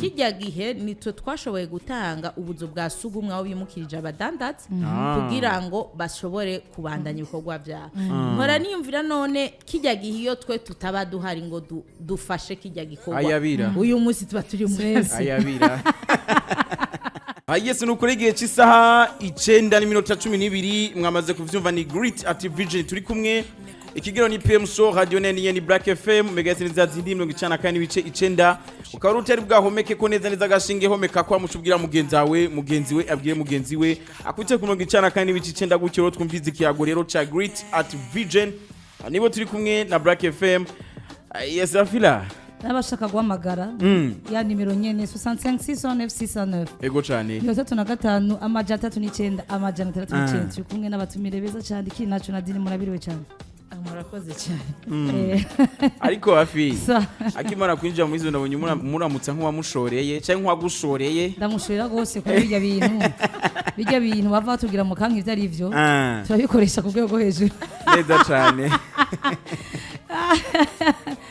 Kijya gihe nitwe twashoboye gutanga ubuzu bwa sugumwe aho bimukirije abadandaza kugira ngo bashobore kubandanya ibikorwa byabo. Mpora niyumvira, none kijya gihe iyo twe tutaba duhari ngo dufashe kijya gikorwa, Ayabira. uyu munsi tuba turi muri Ayabira. Yes, ni ukuri, igihe cy'isaha 9:12, mwamaze kuvyumva, ni Great at Vision turi kumwe. Ikigero ni PM Show, radio nene ni Black FM, mega za zindi 94.9. Ukaba utari bwahomeke ko neza neza agashinge, homeka kwa mucubwira mugenzi wawe, mugenzi we abwire mugenzi we akute ku 94.9. Gutyo rero twumvize ikiyago rero ca Great at Vision, nibo turi kumwe na Black FM. Yes, Afila. N'abashaka guhamagara, ya nimero nyene, 65 609 609. Ego cane. 35 309 609. Turi kumwe n'abatumire beza cyane, ikindi naco, Nadine, murabiriwe cyane. Murakoze cyane. Ariko hafi akimara kwinjira muri izo, ndabonye muramutsa nk'uwamushoreye cyangwa nk'uwagushoreye. Ndamushorera rwose, kuri bijya bintu bava batubwira mu kanka ibyo ari byo, turabikoresha ku rwego rwo hejuru. Neza cyane.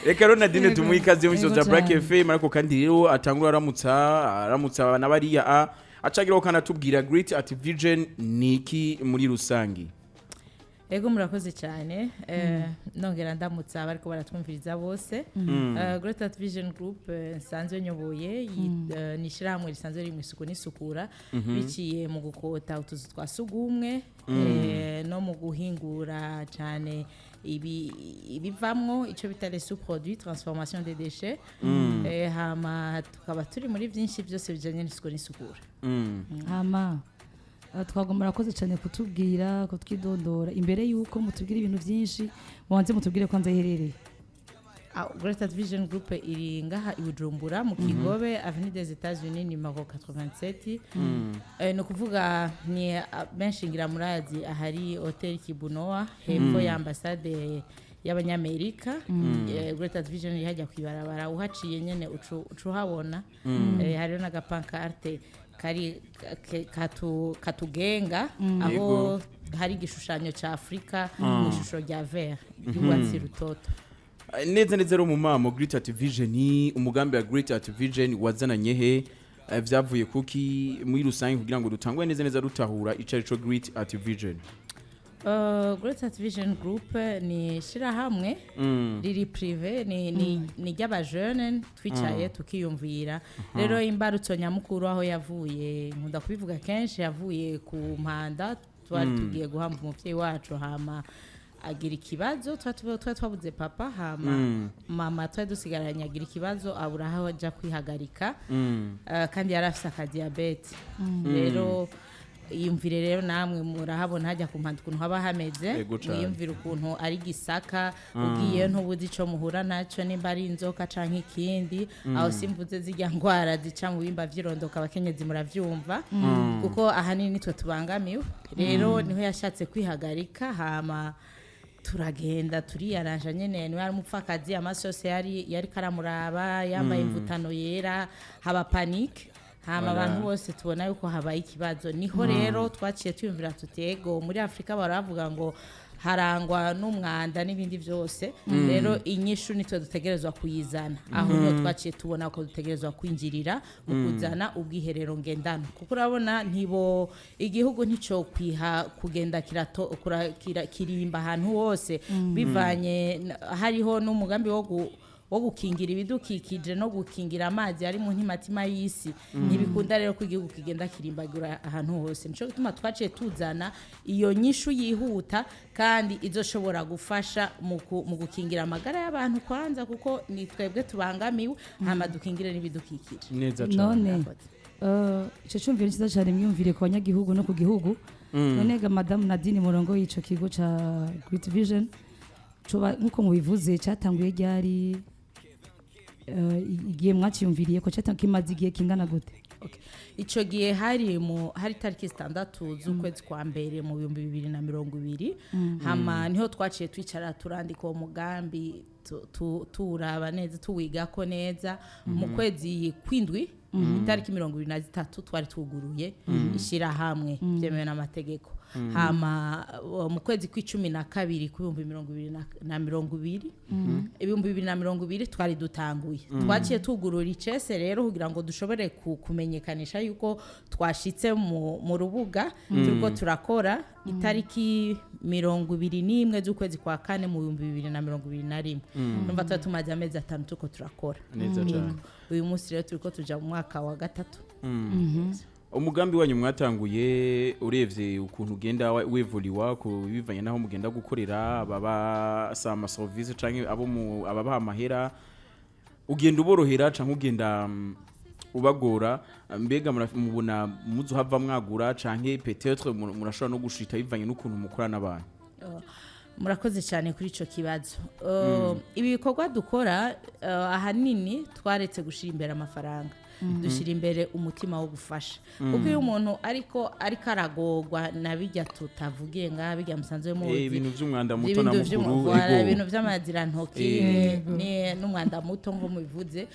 Reka rero Nadine tumuhe ikaze muri za Black FM, ariko kandi rero atangura aramutsa n'abariya a acagiraho kandi atubwira Great at Vision ni iki muri rusangi. Ego, murakoze cyane. Nongera ndamutsa abariko baratwumviriza bose. Great Art Vision Group, nsanzwe nyoboye, ni ishyirahamwe risanzwe riri mu isuku n'isukura biciye mu gukota utuzu twa sugumwe, no mu guhingura cyane ibivamwo, icyo bita les sous-produits, transformation des déchets. Hama tukaba turi muri byinshi byose bijyanye n'isuku n'isukura. Hama twagomba, murakoze cyane kutubwira, kutwidondora. Imbere y'uko mutubwira ibintu byinshi, mubanze mutubwire ko nza iherereye. Great Art Vision Group iri ngaha i Bujumbura mu Kigobe, Avenue des États-Unis numéro 87. Ni ukuvuga ni benshi ngira murazi ahari Hotel Kibunoa, hepfo ya ambasade y'Abanyamerika. Great Art Vision iri hajya kwibarabara, uhaciye nyene ucu uhabona. Hariho n'agapancarte kari katugenga aho hari igishushanyo ca Afurika mu ishusho rya vert, ry'urwatsi rutoto. Neza neza rero mu mamo, Great Art Vision, umugambi wa Great Art Vision wazananye he? Vyavuye kuki muri rusange, kugira ngo dutangwe neza neza dutahura ico arico Great Art Vision? Great Art Vision Group ni ishirahamwe riri privé, ni ry'abajene twicaye tukiyumvira. Rero imbarutso nyamukuru aho yavuye, nkunda kubivuga kenshi, yavuye ku Mpanda. Twari tugiye guhamba umuvyeyi wacu, hama agira ikibazo. Twari twabuze papa, hama mama twari dusigaranye agira ikibazo, abura aho aja kwihagarika. Kandi yari afise akadiyabete. Rero iyumvire rero namwe, murahabona hajya ku Mpanda ukuntu haba hameze. Ego cane. Mwiyumvire ukuntu ari gisaka, ugiye ntubuzi ico muhura naco, nimba ari inzoka canke ikindi. Aho simvuze zirya ngwara zica mu bimba vy'irondoka, abakenyezi muravyumva, kuko ahanini nitwe tubangamiwe. Rero niho yashatse kwihagarika, hama turagenda turiyaranja nyene. Niwe ari umupfakazi, amaso yose yari karamuraba, yambaye imvutano yera, haba panique, hama abantu bose tubona yuko habaye ikibazo. Niho rero twaciye tuyumvira tuti: ego, muri Afurika baravuga ngo harangwa n'umwanda n'ibindi byose, rero inyishu nitwe dutegerezwa kuyizana. Aho niho twaciye tubona ko dutegerezwa kwinjirira mu kuzana ubwiherero ngendano, kuko urabona ntibo igihugu ntico kwiha kugenda kirimba ahantu hose, bivanye hariho n'umugambi wo gukingira ibidukikije no gukingira amazi ari mu ntimatima y'isi. Ntibikunda rero ko igihugu kigenda kirimbagura ahantu hose. Nico gituma twaciye tuzana iyo nyishu yihuta kandi izoshobora gufasha mu gukingira amagara y'abantu kwanza, kuko ni twebwe tubangamiwe, hama dukingire n'ibidukikije. Neza cane. None Murakoze. Ico cyumviro ni cyiza cyane, myumvire ku banyagihugu no ku gihugu. None ga madamu Nadine Murongo, y'ico kigo ca Great Vision coba, nkuko mubivuze, cyatanguye ryari? Igihe mwaciyumviriye ko kimaze igihe kingana gute? Okay. Ico gihe hari tariki 6 z'ukwezi kwa mbere mu 2020. Hama niho twaciye twicara turandika uwo mugambi, tuwuraba neza, tuwigako neza mu kwezi kwindwi. Itariki 23 twari twuguruye ishyirahamwe byemewe n'amategeko. Hama mu kwezi kw'icumi na kabiri ku 2020, 2020 twari dutanguye, twaciye tugurura icese rero kugira ngo dushobore kumenyekanisha yuko twashitse mu rubuga, turiko turakora, itariki 21 z'ukwezi kwa kane mu 2021. Numva tuba tumaze amezi 5 turiko turakora. Neza cyane. Uyu munsi rero turiko tuja mu mwaka wa gatatu. Umugambi wanyu mwatanguye, urebye ukuntu ugenda wevuriwa ku bivanye n'aho mugenda gukorera, ababa sama service canke abo mu ababaha amahera, ugenda uborohera canke ugenda ubagora? Mbega mubona muzohava mwagura canke peut-être murashobora no gushita bivanye n'ukuntu mukora n'abantu? Murakoze cyane kuri icyo kibazo. Ibi bikorwa dukora, ahanini twaretse gushyira imbere amafaranga, dushyira imbere umutima wo gufasha, kuko iyo umuntu ariko aragorwa na bijya tutavugiye ngaha, bijya musanzwe muzi, Ibintu vy'umwanda muto na ibintu mukuru. Voilà, ibintu vy'amazirantoki n'umwanda muto ngo mubivuze,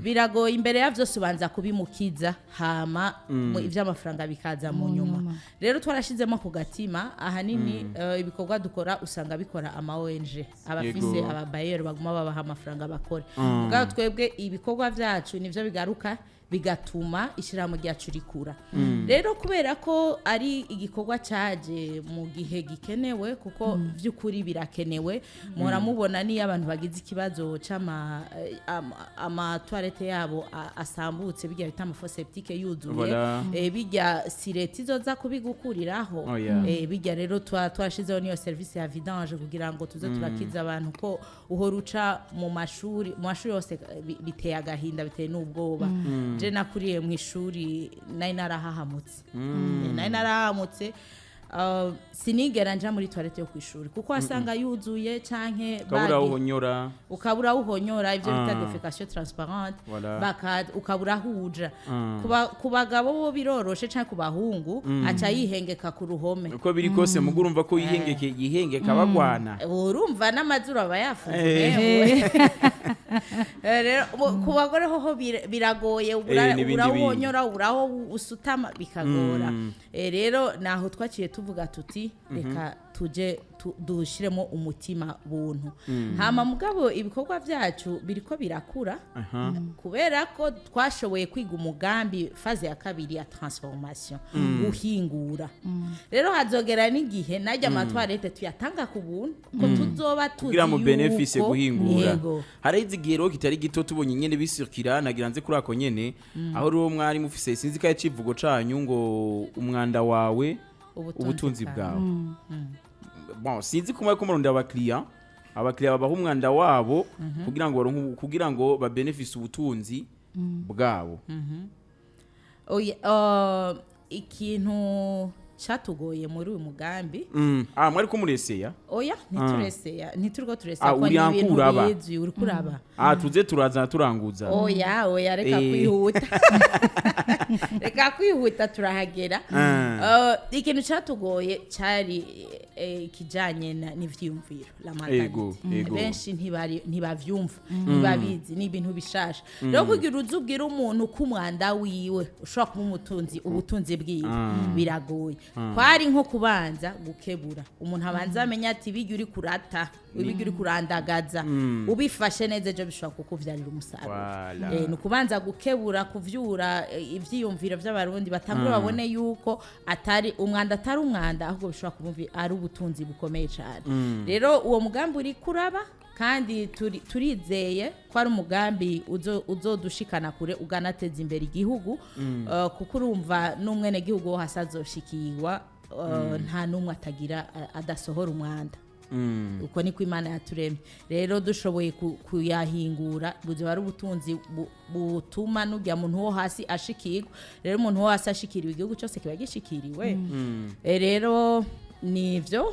biragoye. Imbere ya vyose ubanza kubimukiza, hama ivy'amafaranga bikaza mu nyuma. Rero twarashizemo ku gatima, ahanini ibikorwa dukora usanga bikora ama ONG abafise ababayeri baguma babaha amafaranga bakora. Mugabo twebwe ibikorwa vyacu nivyo bigaruka bigatuma ishyirahamwe ryacu rikura. Rero kubera ko ari igikorwa cyaje mu gihe gikenewe, kuko by'ukuri birakenewe, muhora mubona niyo abantu bagize ikibazo c'ama amatoilette yabo asambutse, bijya bita amafosse septique yuzuye, bijya sireti izoza kubigukuriraho. Oh, yeah. Bijya rero twashizeho niyo service ya vidange kugira ngo tuze turakiza abantu, ko uhora uca mu mashuri yose, biteye agahinda, biteye n'ubwoba. Je nakuriye mu ishuri, nari narahahamutse. Nari narahahamutse. Sinigera nja muri toilette yo kwishuri kuko wasanga yuzuye canke ukabura aho uhonyora. Ukabura aho uhonyora, ivyo bita défécation transparente. Baka ukabura aho uja. Ku bagabo bo biroroshe, canke ku bahungu aca yihengeka ku ruhome. Uko biri kose mugo urumva ko yihengeke yihengeka bagwana. Urumva n'amazuru aba yafunze. Rero ku bagore hoho biragoye, N'ibindi ubura aho bindi. uhonyora, ubura aho usutama, bikagora. Rero naho twaciye tuvuga tuti reka tuje dushiremo umutima buntu. Hama mugabo ibikorwa byacu biriko birakura kubera ko twashoboye kwiga umugambi phase ya kabiri ya transformation, guhingura. Rero hazogera n'igihe najya amatoilette tuyatanga ku buntu, ko tuzoba tuzi kugira mu bénéfice yuko guhingura. Yego. Haraheze igihe rero kitari gito tubonye nyene bisirkira, nagira nze kuri ako nyene, aho rero mwari mufise, sinzi ko ari icivugo canyu, ngo umwanda wawe ubutunzi ubutunzi bwawe. Bwawe. Bon, sinzi kumwe ko murondera abakiriya babaha umwanda wabo kugira ngo baronke, kugira ngo babenefise ubutunzi bwabo. Oya, ikintu cyatugoye muri uyu mugambi Ah, mwari ko mureseya? Oya, ntitureseya, ntituriko tureseya, Ah, ko ni uri ibintu ankuraba. bizwi, uri kuraba. Ah, tuze turazana turanguza. Oya, oya, reka kwihuta, reka kwihuta, turahagera. Ikintu cyatugoye cyari ikijanye n'ivyiyumviro, la mentalité. Benshi ntibari, ntibavyumva, ntibabizi, ni ibintu bishasha. Rero kugira uze ubwire umuntu ko umwanda wiwe ushobora kuba umutunzi, ubutunzi bwiwe, biragoye. Kwari nko kubanza gukebura umuntu, abanza amenya ati bijya uri kurata, ibijya uri kurandagaza, ubifashe neza ejo bishobora kukuvyarira umusaruro. Voilà. Ni ukubanza gukebura, kuvyura ivyiyumviro vy'Abarundi, batangure babone yuko atari umwanda, atari umwanda, ahubwo bishobora kuba ari ubutunzi bukomeye cyane. Rero uwo mugambi uri kuraba, kandi turizeye ko ari umugambi uzodushikana kure, uganateza imbere igihugu, kuko urumva n'umwenegihugu wo hasi azoshikirwa. Nta n'umwe atagira adasohora umwanda, uko niko Imana yaturemye. Rero dushoboye kuyahingura, buzoba ari ubutunzi butuma n'ujya muntu wo hasi ashikirwa. Rero umuntu wo hasi ashikiriwe, igihugu cyose kiba gishikiriwe. Rero nivyo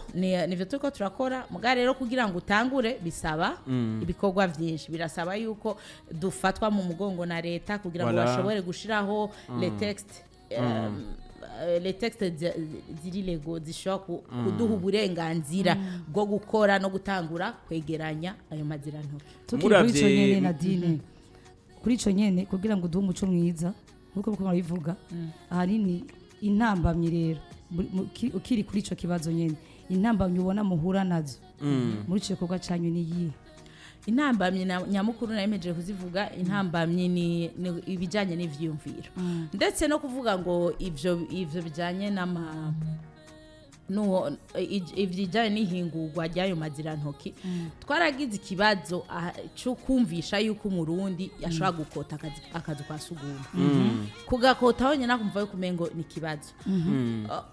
turiko turakora. Muga rero kugira ngo utangure bisaba ibikorwa vyinshi, birasaba yuko dufatwa mu mugongo na leta kugira ngo bashobore gushiraho les textes, les textes ziri légaux zishobora kuduha uburenganzira bwo gukora no gutangura kwegeranya ayo mazirantoki. Tukiri kuri ico Muravye- nyene, Nadine, Kuri ico nyene, kugira ngo uduhe umuco mwiza nkuko muko murabivuga, ahanini intambamyi rero ukiri kuri ico kibazo nyene, intambamyi ubona muhura nazo muri ico gikorwa canyu ni iyihe? Intambamyi nyamukuru nayemeje kuzivuga. Intambamyi ni ibijyanye n'ivyiyumviro, ndetse no kuvuga ngo ivyo bijyanye n'ama nuwo ibijyanye n'ihingurwa ry'ayo mazirantoki. Twaragize ikibazo cyo kumvisha yuko Umurundi yashobora gukota akazu ka sugumwe. Kugakota honyine akumva yuko umengo ni ikibazo.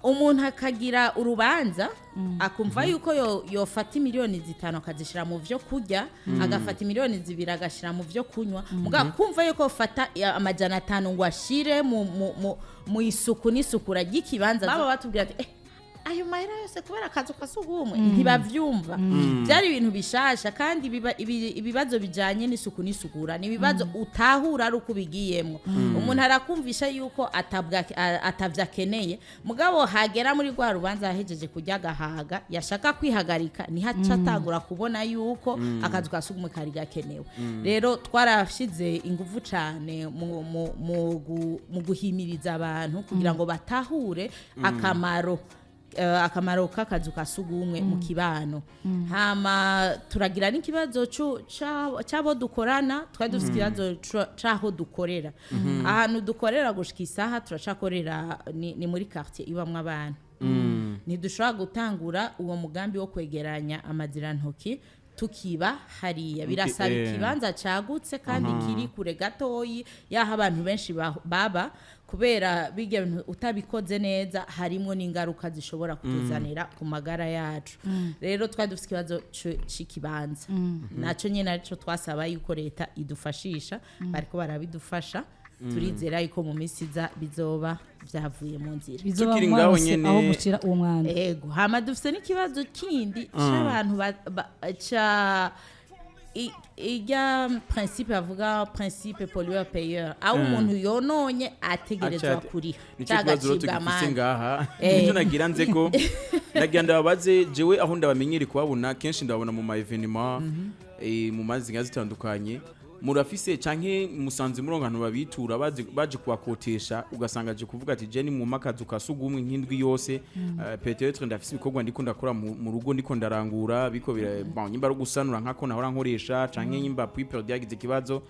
Umuntu akagira urubanza, akumva yuko yofata 5 miliyoni akazishyira mu byo kurya, agafata 2 miliyoni agashyira mu byo kunywa, mugabo kumva yuko yofata 500 ngo ashire mu isuku n'isukura ry'ikibanza, baba batubwira ati: "Ayo mahera yose kubera akazu ka sugumwe?" Ntibavyumva, byari ibintu bishasha. Kandi ibibazo bijanye n'isuku n'isukura ni ibibazo utahura ari uko ubigiyemwo. Umuntu arakumvisha yuko atavyo akeneye, mugabo hagera muri rwa rubanza, yahejeje kurya agahaga, yashaka kwihagarika, niho aca atangura kubona yuko akazu ka sugumwe kari gakenewe. Rero twarashize ingufu cane mu guhimiriza abantu kugira ngo batahure akamaro k'akazu ka sugumwe mu kibano. Hama turagira n'ikibazo c'abo dukorana. Twari dufite ikibazo c'aho dukorera. Ahantu dukorera gushika isaha turacakorera ni muri quartier ibamwo abantu. Ntidushobora gutangura uwo mugambi wo kwegeranya amazirantoki tukiba hariya. Birasaba ikibanza cagutse kandi kiri kure gatoyi yaho abantu benshi baba, kubera bijya bintu utabikoze neza harimo n'ingaruka zishobora kutuzanira ku magara yacu. Rero twari dufite ikibazo c'ikibanza, nacyo nyine aricyo twasaba yuko leta idufashisha. Bariko barabidufasha, turizera yuko mu minsi iza bizoba byavuye mu nzira. Bizoba Tukiri ngaho mwaronse aho mushira uwo mwanda. Ego. Hama dufite n'ikibazo kindi c'abantu ca ijya principe avuga, principe pollueur payeur, aho umuntu yononye ategerezwa kuriha Nicyo kibazo rero cagacibwa tugifise amande. ngaha. Nicyo nagira nze ko nagira ndababaze. Jewe aho ndabamenyere kubabona kenshi, ndababona mu ma événement, mu mazi zitandukanye. Murafise canke musanze muronka abantu babitura baje kubakotesha, ugasanga aje kuvuga ati: "Je ni mu makazu ka sugumwe nk'indwi yose, peut-être ndafise ibikorwa ndiko ndakora mu rugo, ndiko ndarangura biko bon, nyimba ari gusanura nkako nahora nkoresha, canke nyimba pupitre ryagize ikibazo."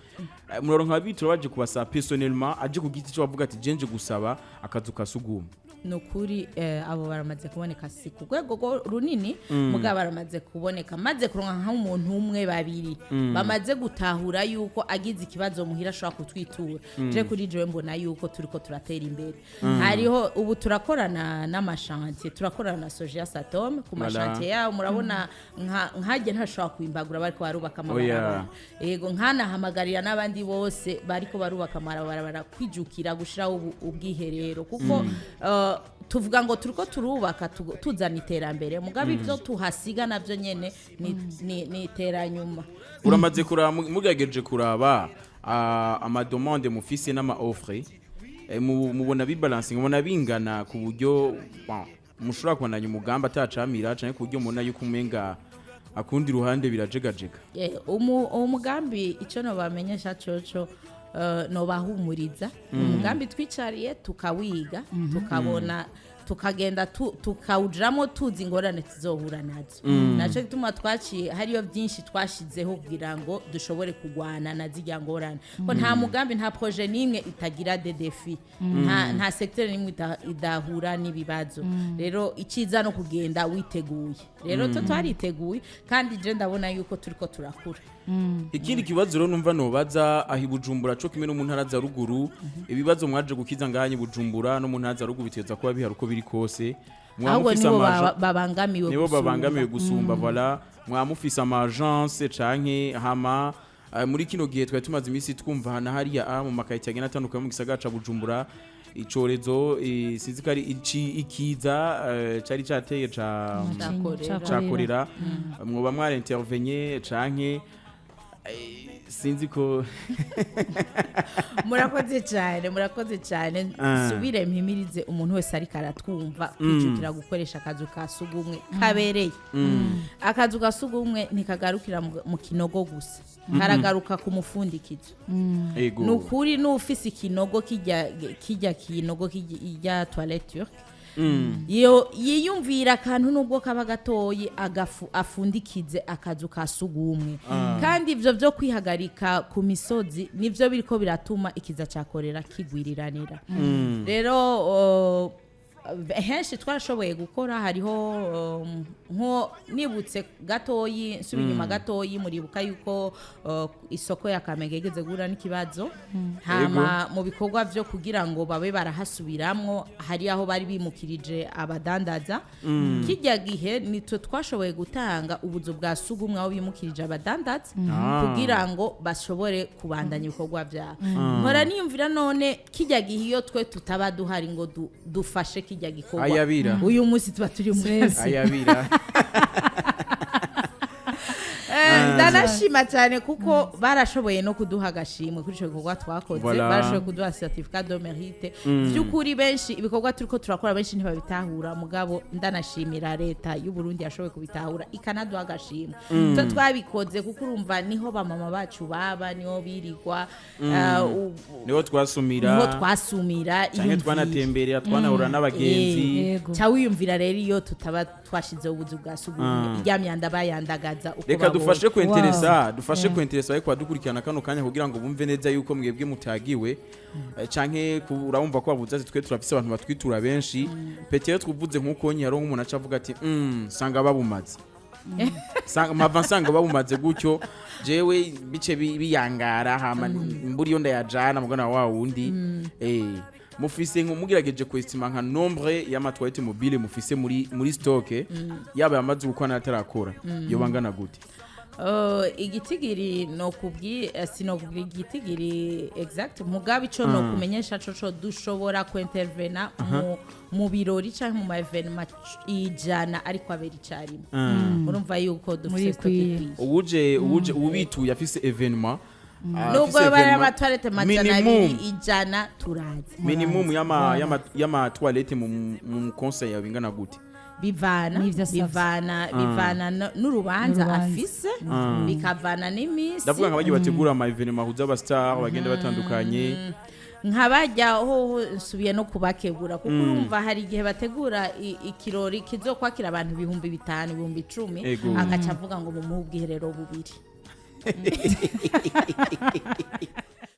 Muraronka ababitura baje kubasaba personnellement, aje ku giti cyo bavuga ati: "Je nje gusaba akazu ka sugumwe"? Ni ukuri, abo baramaze kuboneka, si ku rwego runini, mugabo baramaze kuboneka. Maze kuronka nk'umuntu umwe, babiri bamaze gutahura yuko agize ikibazo muhira ashobora kutwitura. Je kuri jewe mbona yuko turiko turatera imbere. Hariho ubu turakorana n'ama chantier, turakorana na Sogea Satom ku Voilà. ma chantier yabo. Murabona nkajye ntashobora kwimbagura bariko barubaka amabarabara. Yego, nkanahamagarira n'abandi bose bariko barubaka amabarabara kwijukira gushiraho ubwiherero, kuko tuvuga ngo turiko turubaka tuzana iterambere, mugabo ivyo tuhasiga navyo nyene ni iteranyuma. Uramaze kuraba, mugerageje kuraba ama demande mufise n'ama offre, mubona bibalance, mubona bingana ku buryo, bon, mushobora kubandanya umugambi atacamira, canke ku buryo mubona yuko umenga akundi ruhande birajegajega? Umugambi, icyo nobamenyesha coco, nobahumuriza, umugambi twicariye tukawiga, tukabona, tukagenda tukawujamo tuzi ingorane tuzohura nazo. Naco gituma twaciye hariyo byinshi twashizeho kugira ngo dushobore kugwana na zirya ngorane, ko nta mugambi, nta projet n'imwe itagira des défis, nta secteur n'imwe idahura n'ibibazo. Rero icyiza no kugenda witeguye. Rero twe twariteguye, kandi je ndabona yuko turiko turakura. Ikindi kibazo rero numva nobaza, aho i Bujumbura co kimwe no mu ntara za ruguru, ibibazo mwaje gukiza ngaha i Bujumbura no mu ntara za ruguru biteza kuba bihari uko biri kose. Mwaba Ahubwo mufise nibo babangamiwe nibo gusumba. Babangamiwe gusumba, voilà. Mwaba mufise ama agence canke? Hama muri kino gihe twari tumaze iminsi twumva hana hariya mu ma quartier agenda atandukanye mu gisagara ca Bujumbura icorezo, sinzi ko ari ikiza cari cateye ca Ca choléra. Ca choléra. Mwoba mwara intervenye canke Sinzi ko Murakoze cyane, murakoze cyane. Subire mpimirize umuntu wese ariko aratwumva kwijukira gukoresha akazu ka sugumwe kabereye. Akazu ka sugumwe ntikagarukira mu kinogo gusa, karagaruka ku mufundikizo. Ni ukuri, n'ufise ikinogo kijya kinogo kijya toilette turque, iyo yiyumvira akantu nubwo kaba gatoyi agafu afundikize akazu ka sugumwe. Kandi ivyo vyo kwihagarika ku misozi nivyo biriko biratuma ikiza ca korera kigwiriranira. Rero henshi twarashoboye gukora, hariho nko nibutse gatoyi, nsubira inyuma gatoyi, muribuka yuko isoko ya Kamenge yigeze guhura n'ikibazo. Hama mu bikorwa vyo kugira ngo babe barahasubiramwo, hari aho bari bimukirije abadandaza. Kijya gihe nitwe twashoboye gutanga ubuzu bwa sugumwe aho bimukirije abadandaza kugira ngo bashobore kubandanya ibikorwa vyabo. Mpora niyumvira, none kijya gihe iyo twe tutaba duhari ngo dufashe kijya gikorwa, Ayabira. uyu munsi tuba turi muri Ayabira. Ndanashima cyane kuko barashoboye no kuduha agashimwe kuri icyo gikorwa twakoze. Voilà. Barashoboye kuduha certificat de mérite. By'ukuri benshi ibikorwa turiko turakora benshi ntibabitahura, mugabo ndanashimira leta y'u Burundi yashoboye kubitahura ikanaduha agashimwe. Twe twabikoze kuko urumva niho bamama bacu baba, niho birirwa, Niho twasumira. Niho twasumira. Canke Iyumvire. twanatemberera, twanahura n'abagenzi. Yego. Ca wiyumvira rero iyo tutaba twashizeho ubuzu bwa sugumwe, irya myanda bayandagaza uko Reka babonye. dufashe kwenteresa, dufashe kwenteresa ariko badukurikirana kano kanya kugira ngo bumve neza yuko mwebwe mutagiwe. Canke urabumva ko babuze ati twe turafise abantu batwitura benshi. Peut-être twuvuze nkuko nyi hariho nk'umuntu aca avuga ati sanga babumaze, mpava nsanga babumaze gutyo, jewe bice biyangara hama mburi yo ndayajana mugana wa wundi." Mufise nko mugerageje kwestima nka nombre y'ama toilette mobile mufise muri stock, yaba yamaze gukora n'atarakora, yo bangana gute? Igitigiri nokubwi sinokubwira igitigiri exact, mugabe ico nokumenyesha coco dushobora kuintervena mu birori canke mu ma événement 100 ariko abera icarimwe. Urumva yuko dufise Muri stock ikwiye. ikwiye. Uwuje ubituye afise événement, Nubwo afise bari événement, ama toilette 200, minimum 100, turazi. Minimum y'ama toilette mu conseil yawe ingana gute? Bivana N'ivyo asavye. bivana n'urubanza N'urubanza. afise, bikavana n'iminsi. Ndavuga nka bagiye bategura ama événement ahuza aba star bagenda batandukanye. Nkabajya hoho nsubiye no kubakebura kuko urumva hari igihe bategura ikirori kizokwakira abantu 5000, 10,000, agaca avuga ngo mumuhe ubwiherero bubiri.